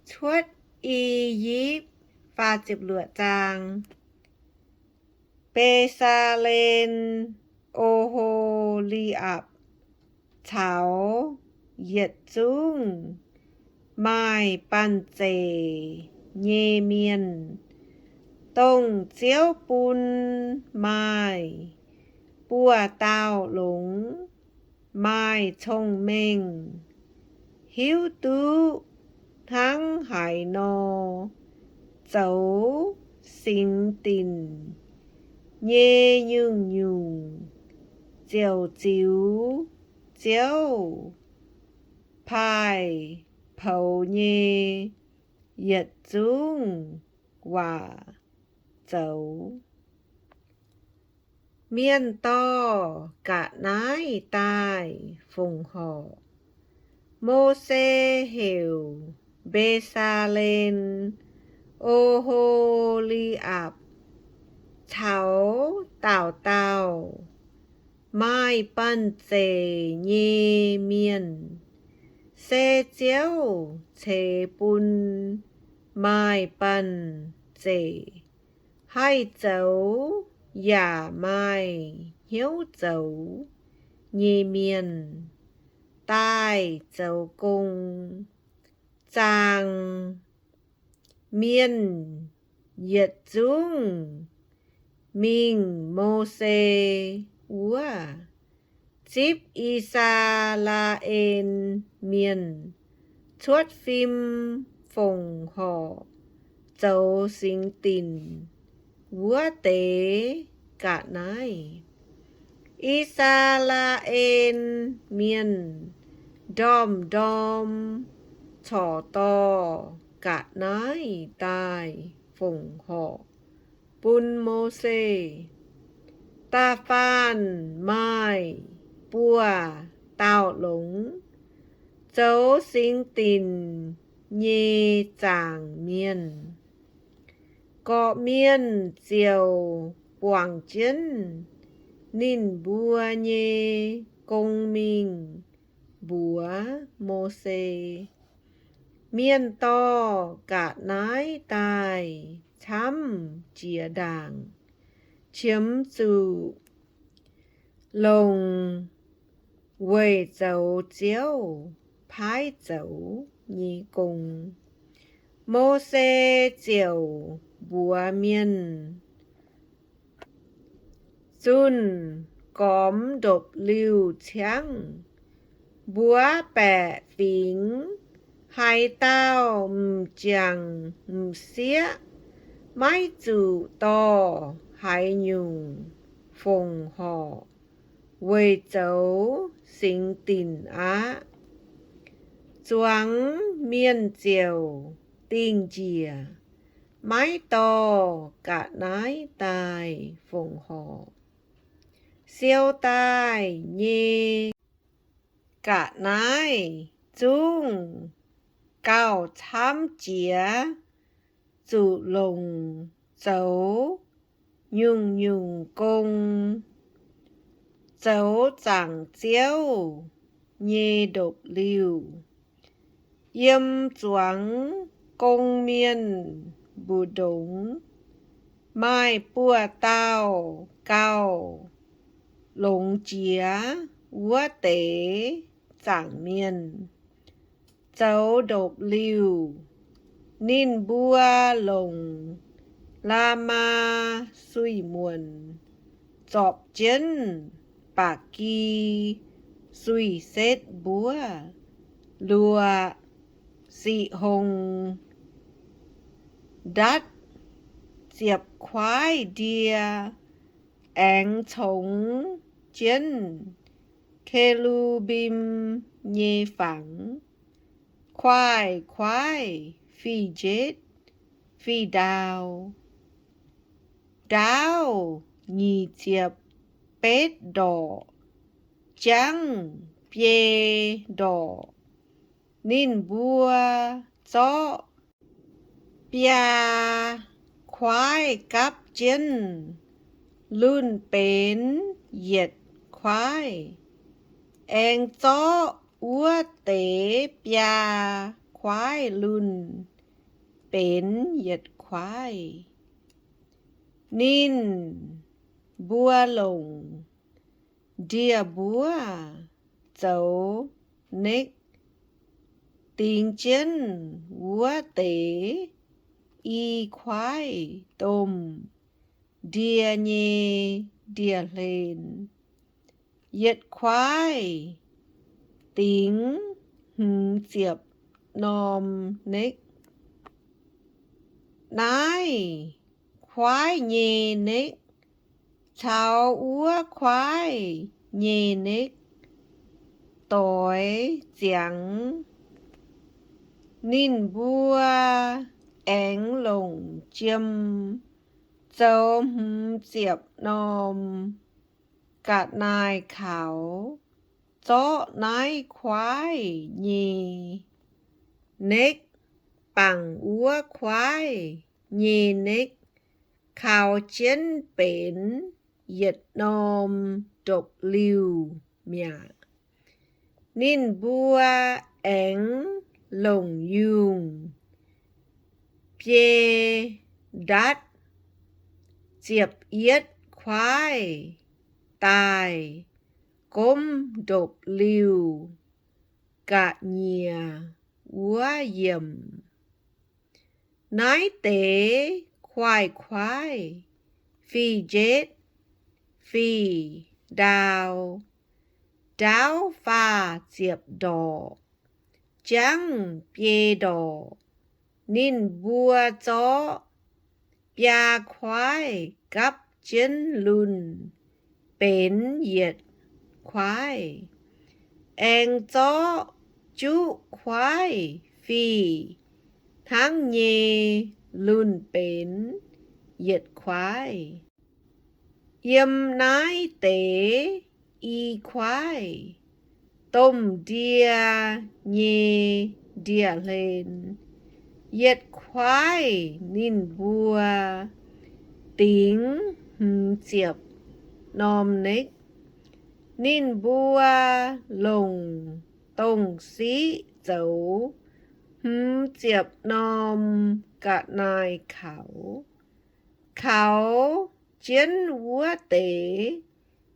Cuotv I^yipv. Besaa^len, O^ho^li^apc caux yietc zungv maaih banh zeic nyei mienh, dongh Ziouv bun maaih buoz-dauh longx, maaih cong-mengh, hiuv duqv hnangv haaix nor zoux singx dinc nyei nyungc-nyungc ziouc ziux Ziouv paaiv poux nyei yietc zungv waac zoux. Mienh dorh ga'naaiv daaih fongc horc. Mose heuc Mbe^saa^len, O^ho^li^apc caux dauh dauh maaih banh zeic nyei mienh, se Ziouv ceix bun maaih banh zeic haih zoux yaac maaih hnyouv zoux nyei mienh daaih zoux gong. Zaangc mienh yietc zungv mingh Mose wuov, zipv I^saa^laa^en Mienh cuotv fim fongc horc zoux singx dinc wuov deix ga'naaiv. I^saa^laa^en Mienh ndorm-ndorm corc dorh ga'naaiv daaih fongc horc bun Mose. Da'faanh maaih buoz-dauh longx zoux singx dinc nyei zaangc mienh, gorqv-mienh ziouc guangc jienv ninh mbuo nyei gong mingh mbuox Mose. Mienh dorh ga'naaiv daaih camv jiex ndaangc, qiemx zuqc longc weic zoux Ziouv paaiv zoux nyei gong. Mose ziouc mbuox mienh zunh gormx ndopv-liuh ciangv, mbuox baeqc fingx, haaix dauh m'jangc m'sieqv maiv zuqc dorh haaix nyungc fongc horc weic zoux singx dinc aqv. Zuangx mienh ziouc dingh njiec, maiv dorh ga'naaiv daaih fongc horc. Siou daaih nyei ga'naaiv zungv gauh camv jiex, zuqc longc zoux nyungc-nyungc gong, zoux zaangc Ziouv nyei ndopv-liuh. Yiem zuangx gong mienh mbu'ndongx maaih buoz-dauh gauh longx jiex wuov deix zaangc mienh zoux ndopv-liuh. Ninh mbuo longc la'maah suiv-muonc zorpc jienv ba'gi suiv-setv mbuov, luoqc, siqv hongh ndatv, ziepc kuaaiv ndie, aengx congx jienv ke^lu^mbim nyei fangx, kuaaiv-kuaaiv fih njeiv fih ndaauv. Ndaauv nyic ziepc betv ndorqc, jangv biei ndorqc. Ninh mbuo zorqv biaa kuaaiv gapv jienv, lunh benx yietc kuaaiv, aengx zorqv wuov deix biaa kuaaiv lunh benx yietc kuaaiv. Ninh mbuo longc ndie-mbuov zoux nekv, dingx jienv wuov deix i kuaaiv domh ndie nyei ndie-hlen. Yietc kuaaiv dingx hmz ziepc norm nekv. Naaiv kuaaiv nyei nekv caux wuov kuaaiv nyei nekv doix ziangx. Ninh mbuo aengx longc jiem zoux hmz ziepc norm ga'naaiv-kaux zorqv naaiv kuaaiv nyei nekv bangc wuov kuaaiv nyei nekv kaux jienv benx yietc norm ndopv-liuh mi'aqv. Ninh mbuo aengx longc yungh biei ndatv ziepc yietv kuaaiv daaih gomv ndopv-liuh ga'nyiec wuov yiemc. Naaiv deix kuaaiv-kuaaiv fih njetv fih ndaau, ndaauv faah ziepc ndorqc, jangv biei ndorqc. Ninh mbuo zorqv biaa kuaaiv gapv jienv lunh benx yietc kuaaiv, aengx zorqv juqv kuaaiv fih hnangv nyei lunh benx yietc kuaaiv. Yiem naaiv deix i kuaaiv domh ndie nyei ndie-hlen, yietc kuaaiv ninh mbuo dingx hmz ziepc norm nekv. Ninh mbuo longc dongh siqv zoux hmz ziepc norm ga'naaiv-kaux, kaux jienv wuov deix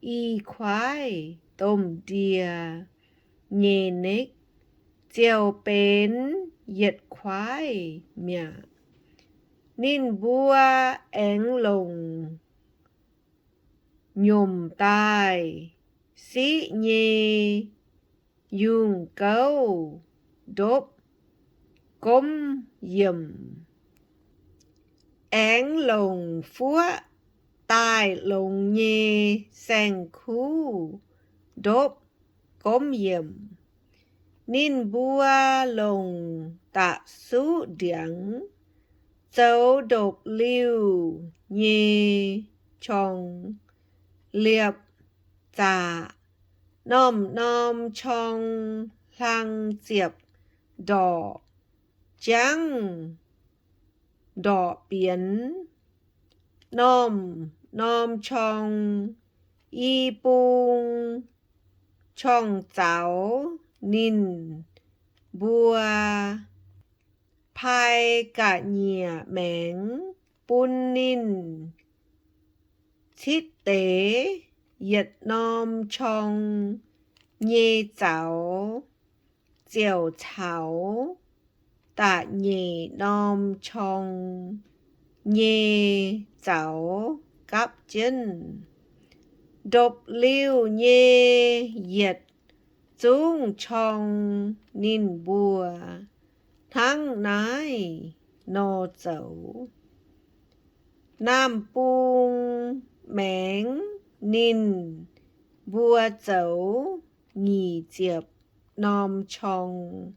i kuaaiv domh ndie nyei nekv ziouc benx yietc kuaaiv mi'aqv. Ninh mbuo aengx longc nyomc daaih siqv nyei yungh gouv ndopv gomv yiemc, aengx longc fuoqv daaih longx nyei saeng-kuv ndopv gomv yiemc. Ninh mbuo longc da'suqv ndiangx zoux ndopv-liuh nyei qorng liepc zaqc. Norm-norm qorng hlang ziepc ndorqc, jangv ndorqc bienx. Norm-norm qorng i bung qorng-zaux ninh mbuo pai ga'nyiec maengx bun ninh citv deix yietc norm qorng nyei zaux ziouc caux da'nyeic norm qorng nyei zaux gapv jienv. Ndopv-liuh nyei yietc zungv qorng ninh mbuo hnangv naaiv nor zoux. Naamh bung maengx ninh mbuo zoux nyic ziepc norm qorng,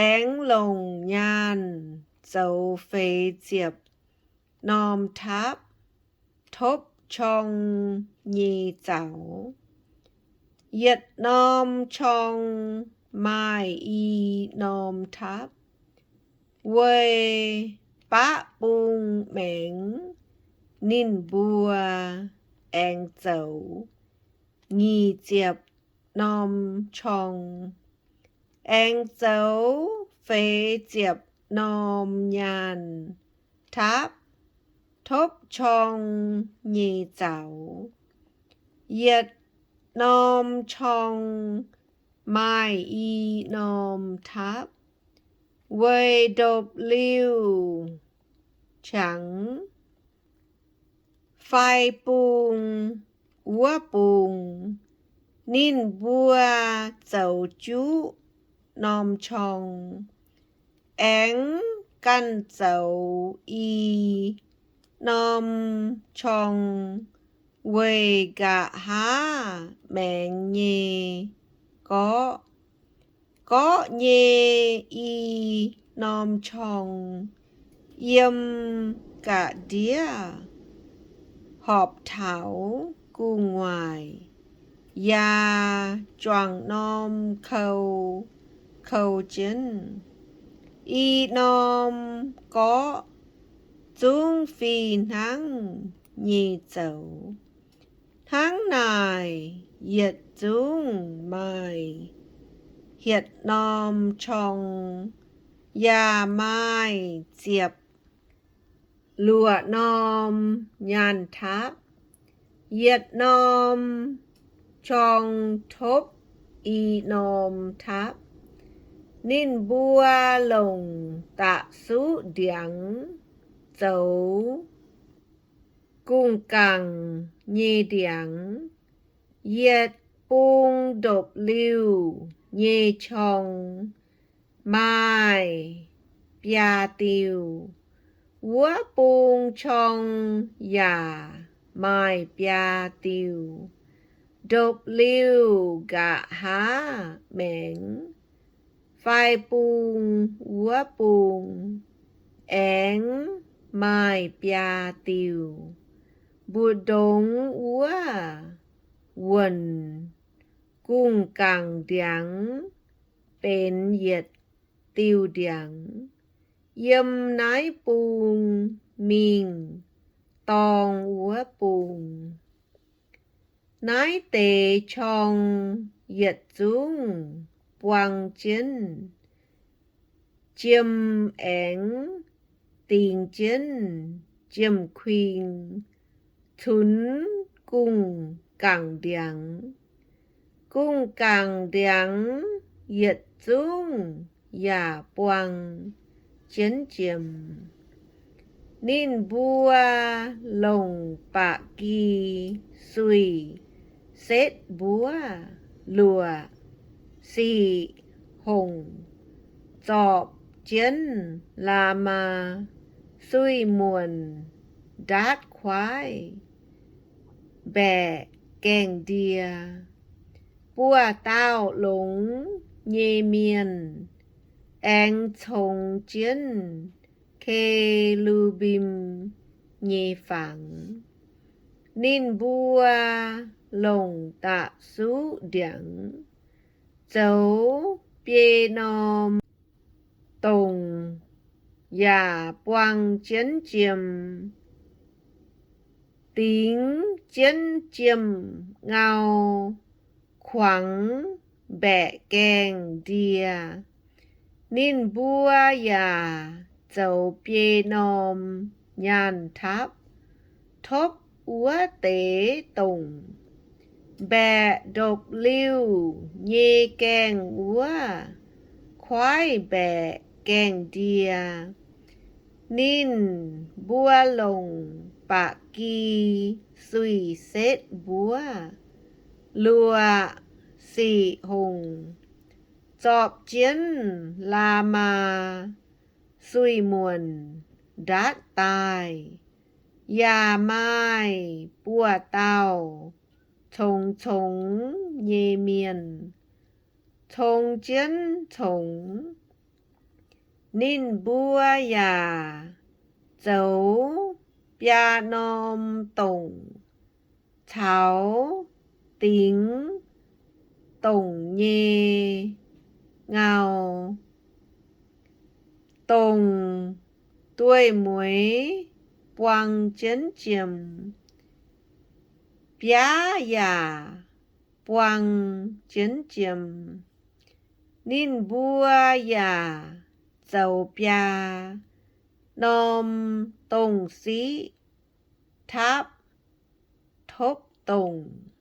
aengx longc nyaanh zoux feix ziepc norm taapv topv qorng nyei zaux. Yietc norm qorng maaih i norm taapv. Weic baqv bung maengx ninh mbuo aengx zoux nyic ziepc norm qorng, aengx zoux feix ziepc norm nyaanh taapv topv qorng nyei zaux. Yietc norm qorng maaih i norm taapv, weic ndopv-liuh qangx fai bung wuov bung. Ninh mbuo zoux juqv norm qorng, aengx ganh zoux i norm qorng weic nqa'haav maengx nyei gorqv. Gorqv nyei i norm qorng yiem ga'ndiev horpc taux gu'nguaaic, yaac juangc norm kou kou jienv. I norm gorqv zungv fih hnangv nyei zoux. Hnangv naaic, yietc zungv maaih hietc norm qorng, yaac maaih ziepc luoqc norm nyaanh taapv. Yietc norm qorng topv i norm taapv. Ninh mbuo longc da'suqv ndiangx zoux gungh gangc nyei ndiangx. Yietc bung ndopv-liuh nyei qorng maaih biaa diuh. Wuov bung qorng yaac maaih biaa diuh. Ndopv-liuh nqa'haav maengx fai bung wuov bung aengx maaih biaa diuh. Mbu'ndongx wuov wuonc gungh gangc ndiangx benx yietc diuh ndiangx. Yiem naaiv bung mingh dorng wuov bung. Naaiv deix qorng yietc zungv buang jienv jiem aengx dingx jienv jiem-kuing, cunx gungh gangc ndiangx. Gungh gangc ndiangx yietc zungv yaac buang jienv jiem. Ninh mbuo longc ba'gi suix setv mbuov luoqc siqv hongc, zorpc jienv la'maah suix muonc ndaatv kuaaiv mbaeqc gaengh ndie. Buoz-dauh longx nyei mienh aengx congx jienv ke^lu^mbim nyei fangx. Ninh mbuo longc da'suqv ndiangx zoux biei norm dongc yaac buang jienv jiem, dingx jienv jiem-ngau, kuangx mbaeqc gaengh ndie. Ninh mbuo yaac zoux biei norm nyaanh tapv topv wuov deix dongc, mbaeqc ndopv-liuh nyei gaengh wuov, kuaaiv mbaeqc gaengh ndie. Ninh mbuo longc ba'gi suix setv mbuov luoqc siqv hongc, zorpc jienv la'maah suix muonc ndaatv daaih, yaac maaih buoz-dauh congx-congx nyei mienh congx jienv congx. Ninh mbuo yaac zoux biaa norm dongc caux dingx dongc nyei ngau. Dongc dueiv-mueiz buang jienv jiem, biaav yaac buang jienv jiem. Ninh mbuo yaac zoux biaa, norm dongh siqv, tapv, topv dongh.